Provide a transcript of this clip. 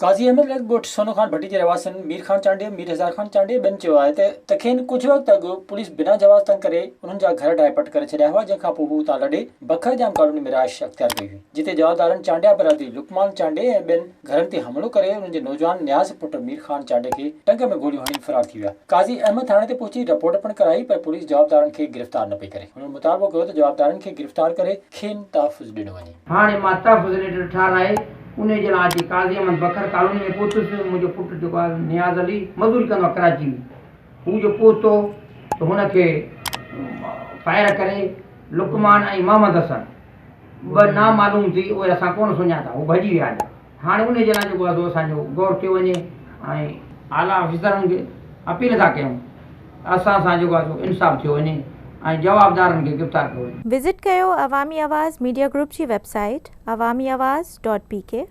قاضي احمد لڳ ڳوٺ سونو خان ڀٽي جي رهواسين مير خان چانڊيو، مير هزار خان چانڊيو ۽ ٻين چيو آهي ته ته کين ڪجهه وقت اڳ پوليس بنا جواز تنگ ڪري انهن جا گهر ڊاهي پٽ ڪري ڇڏيا هئا جنهن کانپوء هو اتان لڏي بکر ڄام ڪالوني ۾ رهائش اختيار ڪئي هئي جتي جوابدارن چانڊيا برادري لقمان چانڊيي ۽ ٻين گهرن تي حملو ڪري انهن جي نوجوان نياز پٽ مير خان چانڊيي کي ٽنگ ۾ گوليون هڻي فرار ٿي ويا قاضي احمد ٿاڻي تي پهچي رپورٽ پڻ ڪرائي پر پوليس جوابدارن کي گرفتار نه پئي ڪري هنن مطالبو ڪيو ته جوابدارن کي گرفتار ڪري کين تحفظ ڏنو وڃي. هاڻي مان تحفظ ليٽر ٺاهرائي انهي جي لاء اچي قاضي احمد بکر ڪالوني ۾ پهتس. منهنجو پٽ جيڪو آهي نياز علي مزدوري ڪندو آهي ڪراچي ۾ هو جو پهتو ته هن کي فائر ڪري لقمان ۽ محمد حسن ٻه نامعلوم ٿي اهي اسان ڪونه سڃاتا هو ڀڄي ويا هليا. هاڻي انهي جي لاء جيڪو آهي سو اسان جو غور ٿيو وڃي ۽ اعليٰ آفيسرن کي اپيل ٿا ڪيون ته اسان سان جيڪو آهي سو انصاف ٿيو وڃي ۽ جوابدارن کي گرفتار ڪيو وڃي. وزٽ ڪيو عوامي آواز ميڊيا گروپ جي website Awami Awaz dot P K.